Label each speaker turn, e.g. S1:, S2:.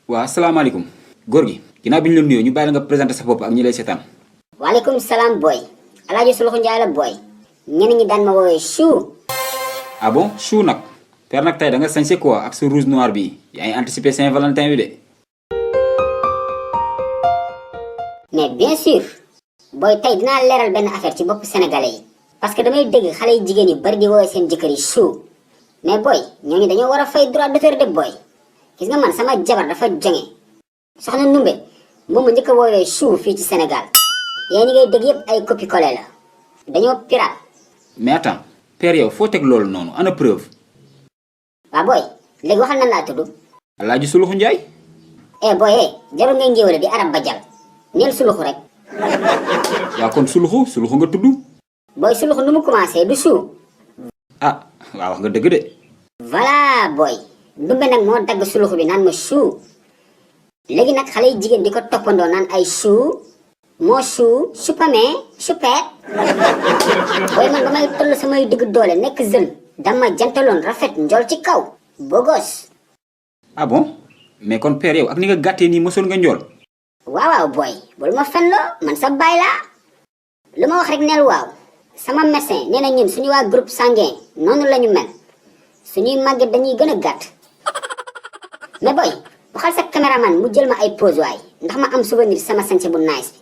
S1: waa asalaamaaleykum góor gi ginnaaw bi ñu la nuyoo ñu bàyyi la nga présenté sa bopp ak ñi lay seetaan.
S2: waaleykum salaam boy alaaji Suluxu Njaay la boy ñenn ñi daan ma woowee chou.
S1: ah bon chou nag père nag tey da nga sañse quoi ak sa rouge noir bi yaa ngi anticiper Saint-Valentin bi de.
S2: mais bien sûr boy tey dinaa leeral benn affaire ci bopp sénégalais yi parce que damay dégg xale yu jigéen yu bari di woowee seen jëkkër yi chou mais boy ñooñu dañoo war a fay droit d'auteur de boy gis nga man sama jabar dafa jonge soxna Numbe moom ma njëkk a woowee chou fii ci Sénégal yaa ñi ngay dégg yëpp ay copie collé la dañoo pirate.
S1: mais attends père yow foo teg loolu noonu ana preuve.
S2: waa boy léegi waxal nan laa tudd.
S1: Alaaji Suluxu Njaay.
S2: boy jarul ngay ngéwale di arab ba jal neel suluxu rek.
S1: waa kon suluxu nga tudd.
S2: boy suluxu nu mu commencé du chou.
S1: ah waaw wax nga dëgg de.
S2: voilà boy Ndumbe nag moo dagg suluxu bi naan ma chou léegi nag xale yu jigéen di ko toppandoo naan ay chou moo chou chupame chupet boy man ba may toll samay digg doole nekk jeune dama jantaloon rafet njool ci kaw bogos.
S1: ah bon mais kon père yow ak ni nga gàttee nii mosoon nga njool.
S2: waaw boy bul ma fen loo man sa baay laa lu ma wax rek neel waaw sama médecin nee na ñun suñu waa groupe sanguin noonu la ñu mel suñuy màgget dañuy gën a gàtt. mais boy waxal sa caméraman mu jël ma ay pause waay ndax ma am souvenir sama sañse bu nice bi.